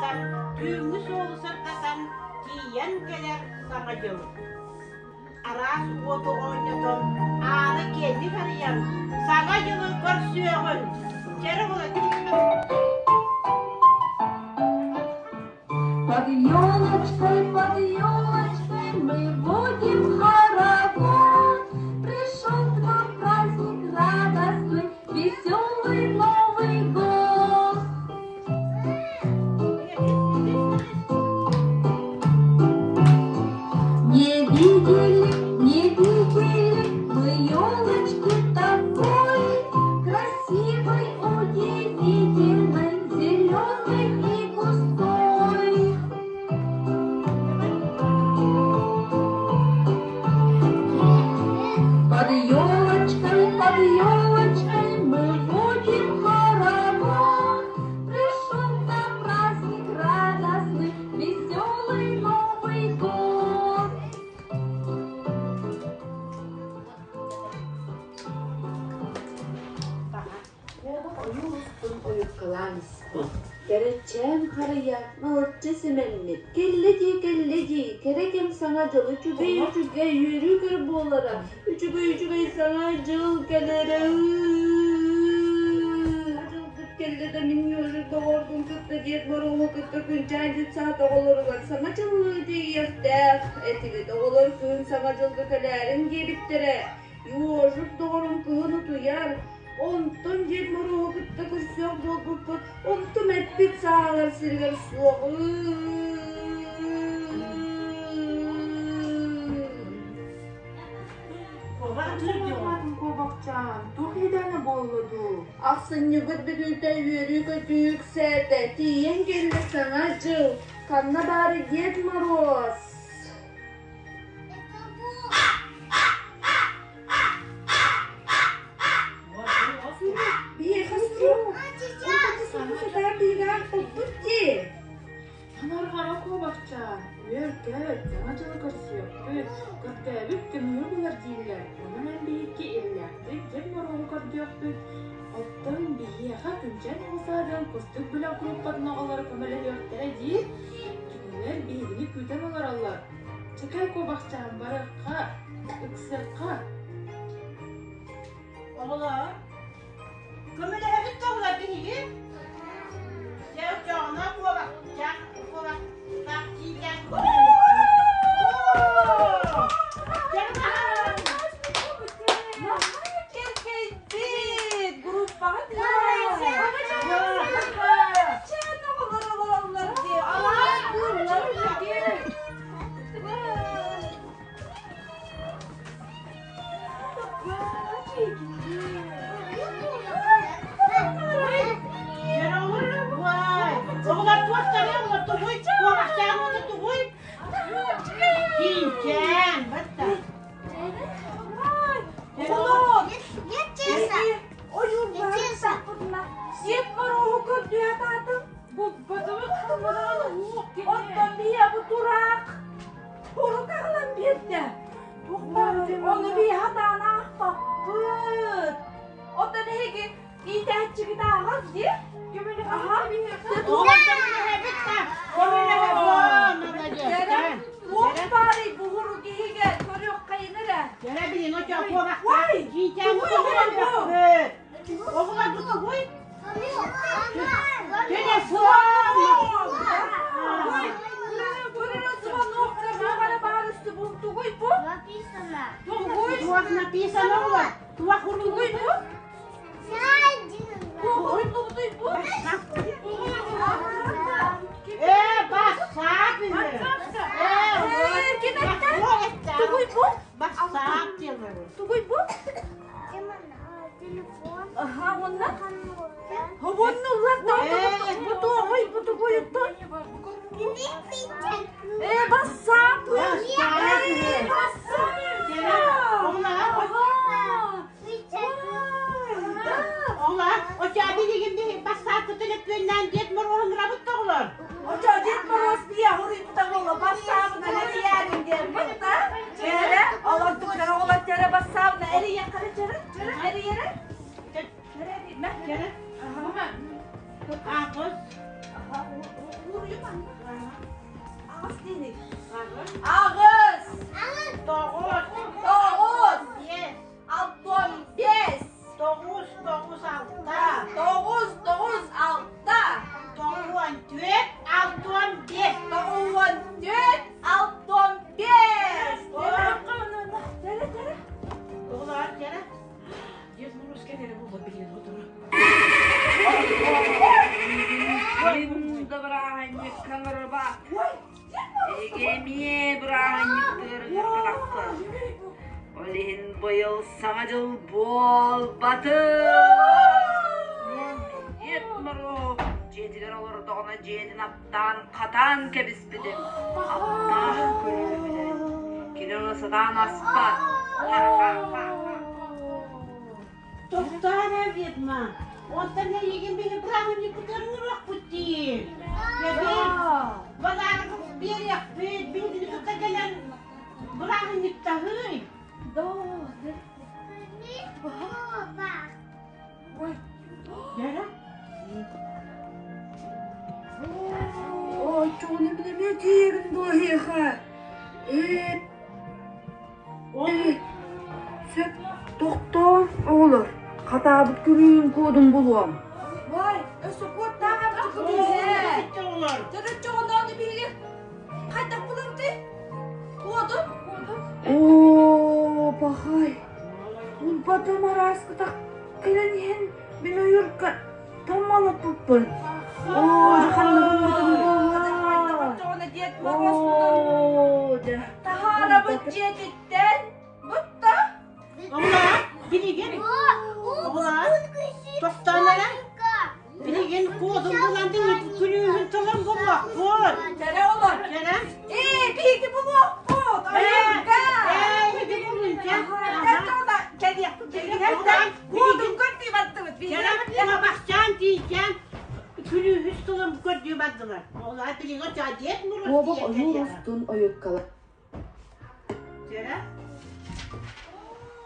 уһуктан, түүҥҥү суолу сырдатан, тиийэн кэлэр Саҥа дьыл. Араас уоту оонньотон, ааны киэҥник арыйан, Саҥа дьылы көрсүөҕүҥ! Чэрэ була Под елочкой, под елочкой мы водим хоровод. Пришел к нам праздник радостный, веселый Новый год. Не видели, не видели мы елочки такой, красивой, удивительной, зеленой и густой. Под елочкой, под елочкой мы водим хоровод. Пришел к нам праздник радостный, веселый Новый год. Куобах ойуур устун ойуккалаан испит, кэрэчээн харыйа налыччы симэммит, кэллэ дии, кэллэ дии, кэрэ кэм саҥа дьыл үчүгэй үчүгэй үөрүү көр буолара, үчүгэй үчүгэй саҥа дьыл кэлэрэ Дьылбыт кэллэ да мин Ёжик доҕорбун кытта Дед Моруоһу кытта Күнчээн детсад оҕолоругар саҥа дьыллыы тиийиэхтээх этибит. Оҕолор күн саҥа дьылга кэлээриҥ диэбиттэрэ. Ёжик доҕорум кыһын утуйар, Онтон Дед Моруоһу кытта көрсүөх буолбуппут, онтум эппит саалар сиригэр суох. Куобахчаан, туох иэдээнэ буолла дуу? Ахсынньыбыт бүтүүтэ үөрүү-көтүү үксээтэ, тиийэн кэллэ Саҥа дьыл. Ханна баарый Дед Мороз? Биһиэхэ сурук. Онтон сатаан биһиги аахпаппыт дии. Анарҕаҕа куобахчаан, үөр-көт, Саҥа дьылы көрсүөхпүт, көрдөөбүт көмүһү булар дииллэр, онон эн биһикки иллээхтик Дед Моруоһу көрдүөхпүт, оттон биһиэхэ Күнчээн оҕо саадын Кустук бөлөх группатын оҕолоро көмөлөһүөхтэрэ дии, кинилэр биһигини күүтэн олороллор. Чэкэй куобахчаан барыахха, ыксыахха. Оҕолоор, көмөлөһөбүт да оҕолор биһиги. Дьэ, оччоҕуна куобахчаах, куобахтаах тиийэн Кэркэйбит! Группаҕа Оҕолор туохтарый оҕолор тугуй? Куобахчаан уота тугуй? Тиинчээн, батта. Оҕолор! Сиэт моруоһу көрдүө атаатым. Оттон биһиэ бу тураах урук аҕалан биэрдэ. Ону биһи сатаан аахпаппыт. Оттон эһиги иитээччигит ааҕар дии? Туох баарый буһуру киһигэ көрүөххэйин эрэ. Тугуй бу? Телефон. Аха, уонна? Уонна улар бу туоҕуй, бу тугуй оттон? Ээ, бассаап! Ээ, бассаап! Очо Дед Мороз бия хоруйбута буола бассаабына эрийээрин диэн бутта. Эрэ, олор тугутар оҕолор чэрэ бассаабына эрийэн хара чэрэ, чэрэ эрийэрэ. Чэрэ эриймэ, чэрэ. 94, 65. 94, 65. Tere, tere. Оҕолоор, кэрэ. Дед Мороз кэлэрэ буолла билигин сотору. Мин да бырааһынньыкка ыҥырбат. Эһиги эмиэ бырааһынньыктыыр ыҥырбатаххыт. Ол иһин быйыл Саҥа дьыл буолбатын. Дед Моруоһу дьиэтигэр олордоҕуна дьиэтин аптаан хатаан кэбиспитим. Аптаах күлүүһүнэн. Кини ону сатаан аспат. Тохтоо эрэ, ведьма. Онтон эйигин биһи бырааһынньыкпытыгар ыҥырыахпыт дии. Эбир, подарок биэриэхпит, биһигини кытта кэлэн бырааһынньыктаһый. Да, Дьэ, Ой, чоҕуна мин эмиэ тиийэбин дуо эһиэхэ? Ээ, ол сөп, тохтоо, оҕолор, хатаабыт күлүүм куодун булуом. Вай, өссө куоттаах Ээ, оҕолор. Төрөт чоҕоноonu биһиги хайдах булабытый? Куодун? Оо, пахай, булбатым арааскытах кэлэн иһэн мин ойуурга таммалаппыппын. Оо, дьэ ханна гыммытым буолла? Чоҕоно Дед Морозпутун Оо, дьэ. таһаарабыт дьиэтиттэн. Бутта. Оҕолор, билигин оҕолор, тохтоон эрэ. Билигин куодун булан күлүүһүн тылын булуохпут. Кэрэ олор. Кэрэ. Ээ, биһиги булуохпут. Ойуурга. Ээ, биһиги булунча. Кэлиэхпит. Куодун көрдүү бардыбыт. Кэрэ, бахчаан тиийчээн күлүүһүс тылын көрдүү бардылар. Оҕолор билигин Дед Мороз Куобах тиийэн ойуур кэлиэҕэ. устун ойуккалар Кэрэ.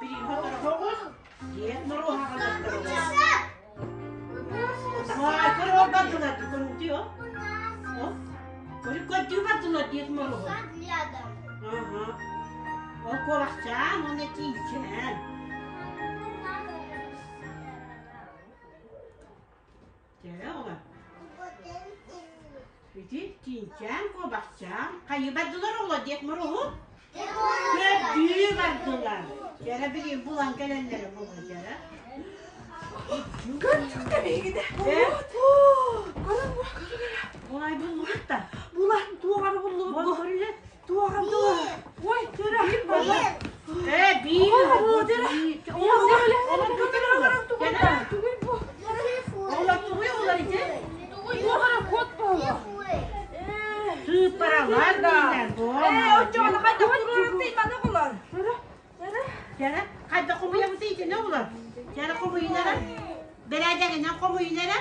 Билигин хоторохоҕус Дед Мороз аҕалаттар. Көрө бардылар көрүntү о. Көрү бардылар Дед Мороз. Ага. Ол куобахчаан уонна тиийчээн. Дьэ оҕо. Ити тиинчээн куобахчаан хайыы бардылар оҕолор Дед Мороһу? Көрдүү бардылар. Дьэрэ билигин булан кэлэллэрэ буолуо дьэрэ. Көрдүк биһигини. Ой, буллубут да. Булан туоҕары буллубут. Бол көрүлэ. Туоҕар дуо? Ой, төрө. Э, биир. Олор тугуй олор ити? Туохара кот буолла. Сыыппаралар дииллэр бу. Ээ, оччоҕуна хайдах туруорутуй маны оҕолор? Дьэ, хайдах хомуйабытый итини оҕолор? Дьэ, хомуйунара. Бэрээдэгинэн хомуйунара.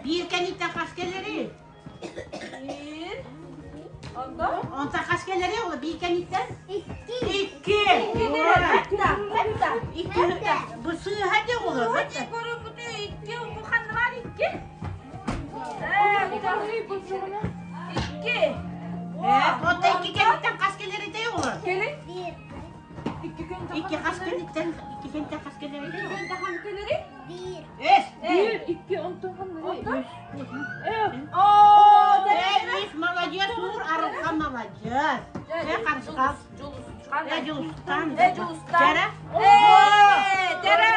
Биир кэнниттэн хас кэлэрий? Биир. Онтон? Онтон хас кэлэрий оҕолор биир кэнниттэн? Икки. Икки. Икки. Икки. Бу сыыһа дии оҕолор. Икки көрүҥҥүтү икки бу ханна бар икки? Икки. Онтон икки кэнниттэн хас кэлэрий оҕолор? Кэлин. Биир. Икки күн Икки хас кэнниттэн икки кэнниттэн хас кэлэрий? Икки күн хаһан кэлэрий? Биир. Үс. Биир, икки, онтон ханна? Онтон? Оо, үс, молодец, Ур Арылхан молодец. Э, Харысхал. Э, Дьулустан. Э, Дьулустан. Дьэрэ. Ээ, дьэрэ.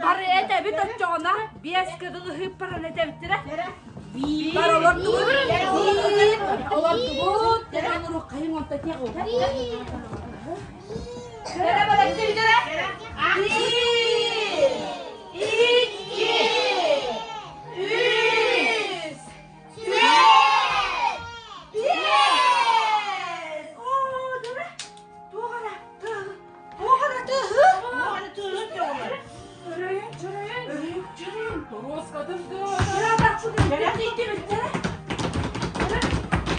Бары этэбит оччоҕуна биэс кыдыл ыһыыппаран этэбиттэрэ. Дьэрэ. Биир. Бар олордубут. Биир. Олордубут. Дьэрэ онору хайын онто тиэх ол. Дьэрэ балаччы дьэрэ. Биир. Икки. Үс. Түөрт. Биэс. Оо, дьэрэ. Туох эрэ тыаһы. Туох эрэ тыаһы. Туох эрэ тыаһы оҕолор. Чөрөйүн, чөрөйүн. Чөрөйүн. Торуоскатын да. Дьэрэ.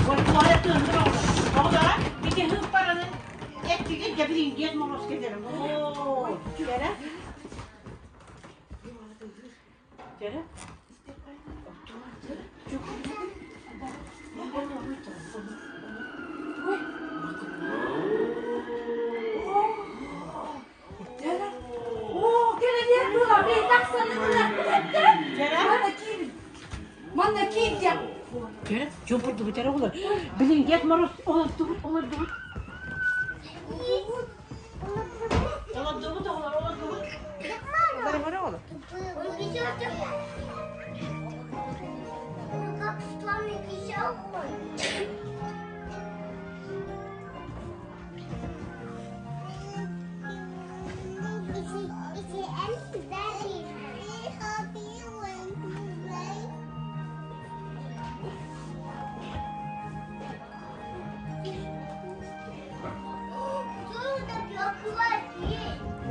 Ой, туох эрэ тыаһы оҕолор. Оҕолор, ити ыһыыппараны эттигит дьэ билигин Дед Мороз кэлэрэ. Оо, дьэрэ. Дьэрэ. Оо, кэлэниэр буола, бэйи тахсан ылар. Дьэрэ. Манна киир. Манна киир. Чэ, чуумпурдубут эрэ оҕолор. Билин Дед Мороз олордубут, олордубут. Олордубут оҕолор, олордубут. Олордубут оҕолор.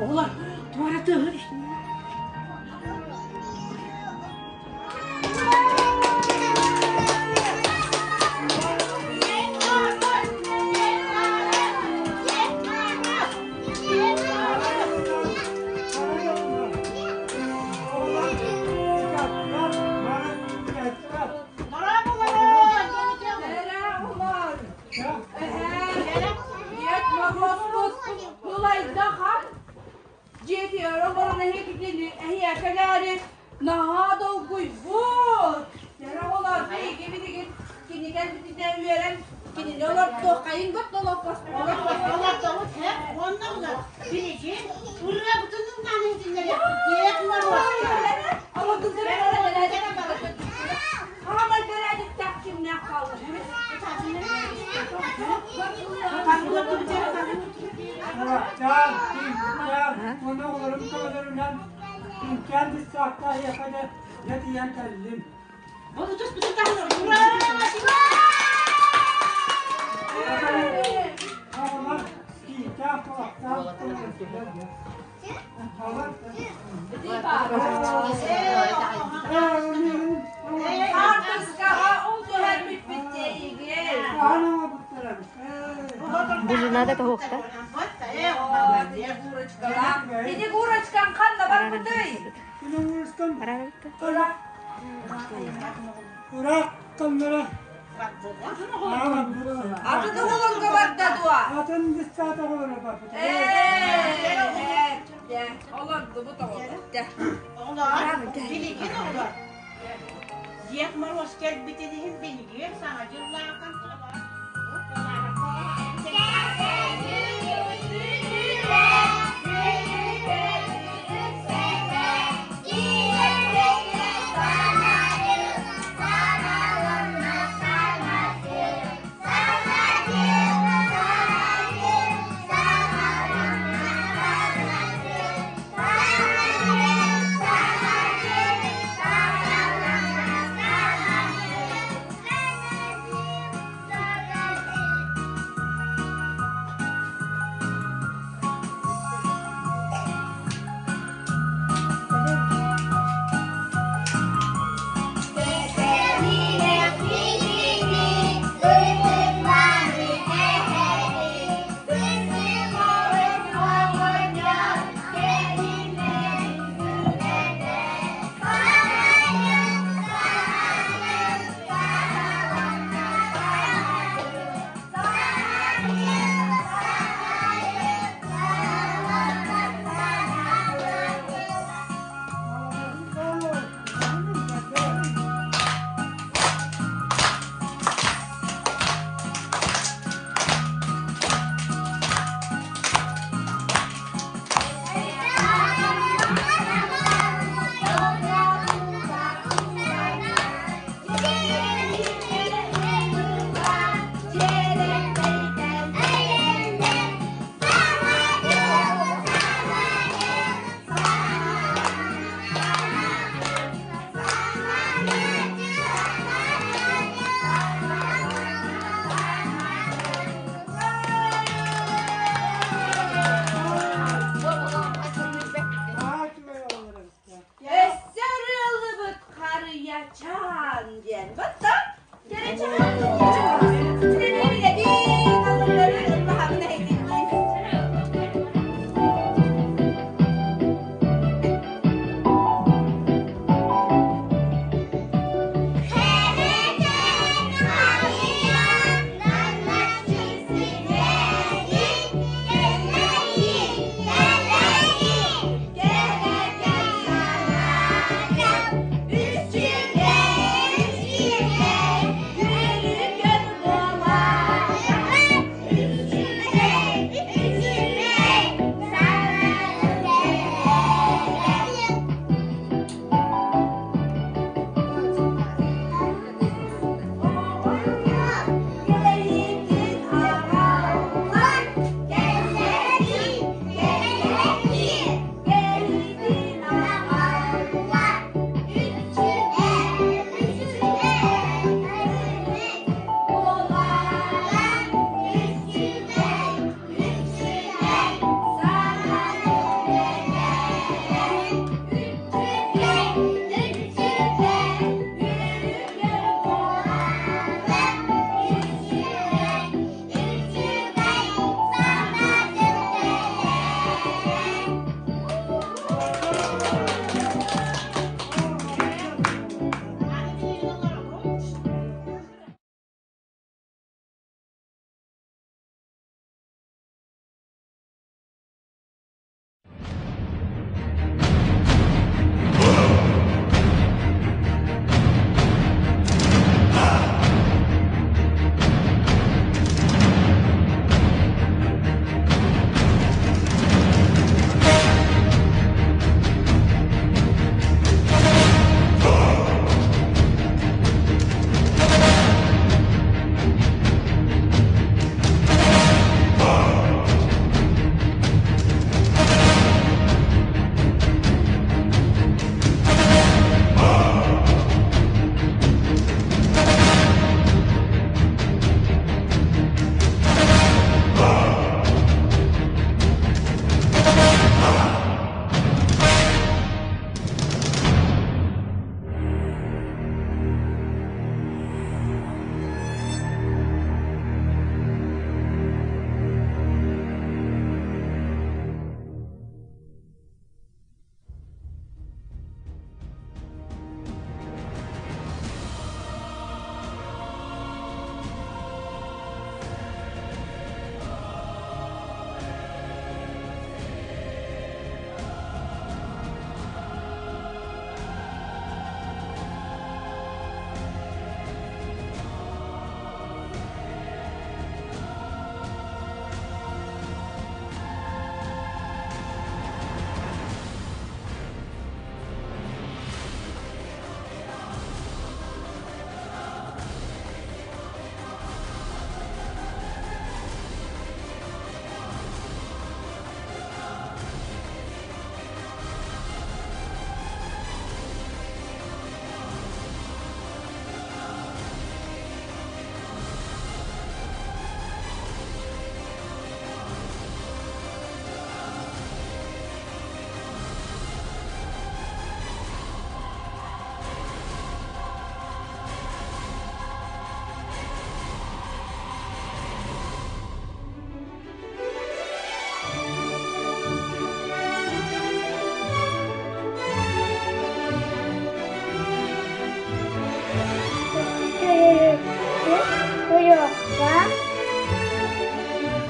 Оҕолор, туора тыаһын Дьиэтигэр олорон эһигини эһиэхэлээри наһаа долгуйбут. Дьэ оҕолор биһиги билигин кини кэлбитинэн үөрэн кинини олордуоххайын олоппос Олордобут һэ уонна булар билигин ырыабытын ыллаан иһитиннэриэхпит Дед Морозко. Хаамай бэрээдиктээх кимнээх хаалла? Чаан, чаан, уонна оҕолорум көмөлөрүнэн Күнчээн дьыссаакка эһиэхэ да дьэ тиийэн кэллим. Оҕолор киинтээх кулахтаах көмөлөстүлэр дьэ. Хаартыскаҕа ол түһэрбиппит диэйигин. Бужина да тоһуохта. Снегурочкам ханна барбытый? Ура, тоннора. Атын оҕолорго барда дуо? Атын дьыссаат оҕолоро барбыт. Ээ, олордубут оҕолор. Оҕолор, билигин оҕолор. Дед Мороз кэлбитин иһин билигин Саҥа дьыллаахтан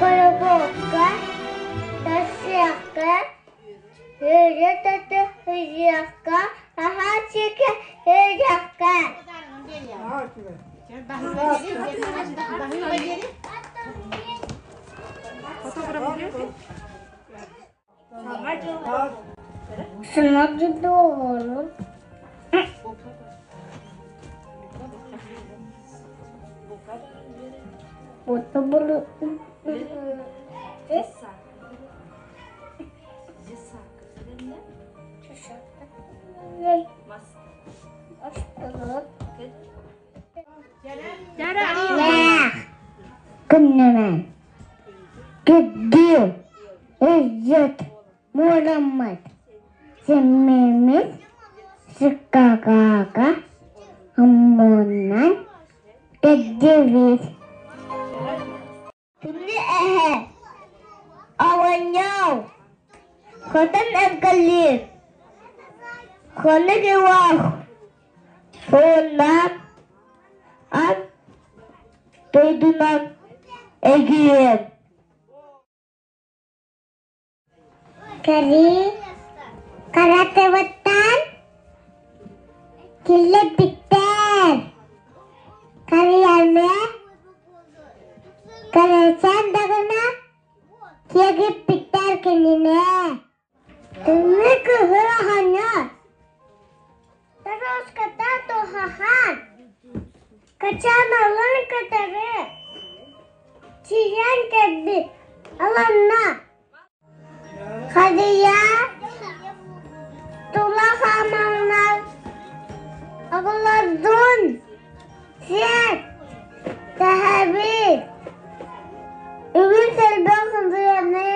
Колобокка, тасыахха, өрө-төтө ыһыахха, аһаа сиргэ ыһыахха. Саҥа Күннэмэн, күддүү, Ыйыт, муораммыт, сэммиммит, сыккакака, омунан кэрдибит. Күндү эһэ, оҕонньор, хотон эргэлиир, хонук уох, уонна ат дойдунан эгиэн. Кэрии Каратыбыттан киллэрбиттэр. Карьерны кэрэчээн даҕаны киэргиппиттэр кинини. Тымныы кыһыл оҕонньор Торуоската туһахан Качаналын кытары Тиийэн кэлбит аланна Харыйа тула хааманнар оҕолордуун сиэт тэһэбит үгүс элбэх ырыаны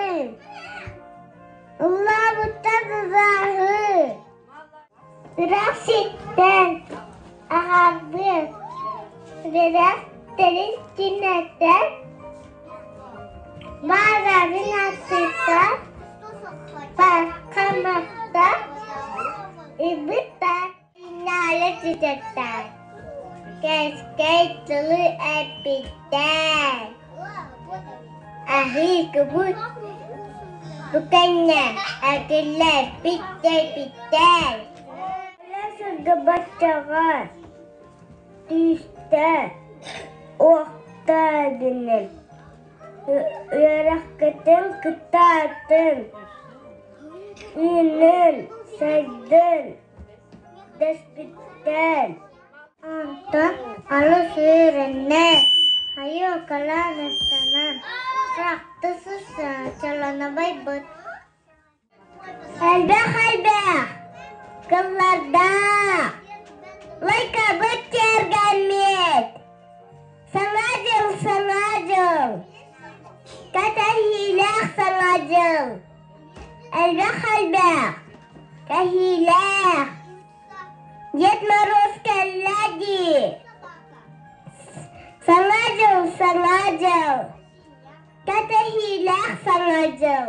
ыллаабыттар ырааһы Ыраах сиртэн аҕалбыт үөрэх тэрил киниттэн баарарын ассыта паркамакта ылбыттар Наайа ситэртэр кэскэй тылы эппиттэр Аһыы кубут бу кэннэ этиллэрбит дэпиттэр Сылгыбаччаҕа түстэ уохта гынным Үөрэххитин кытаатын Үүнүн, сайдын дэспиттэр Онтон алыс үөрэннэ, айыы кылаастанан, тракты сыса чаланабайбыт. Элбэх-элбэх кыллардаах, лайкабыт тиэргэммит. Саҥа дьыл, саҥа дьыл, кэтэһиилээх саҥа дьыл. Элбэх-элбэх, кэһиилээх. Дед Мороз кэллэ дии. Саҥа дьыл, саҥа дьыл, кэтэһиилээх саҥа дьыл.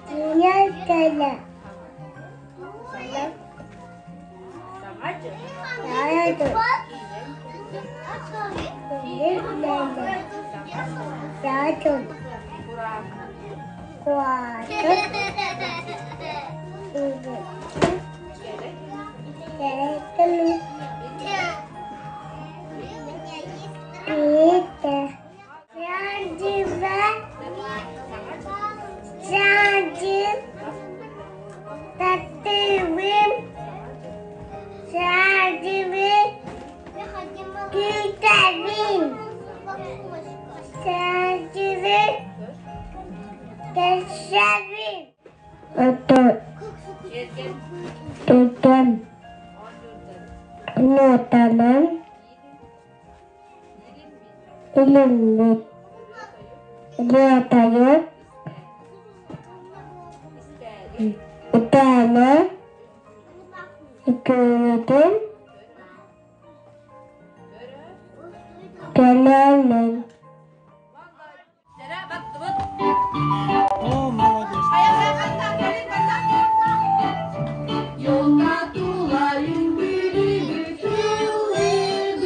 Кэлэ кэлэ. Саҥа дьыл. Саҥа дьыл. Тутан нуотанан илиммит луотайы ытаана үкүрүтүн кэлээмин. О, молодец. Елка тулайын бүлүбүт ыллыыбыт.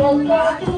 Дьолго.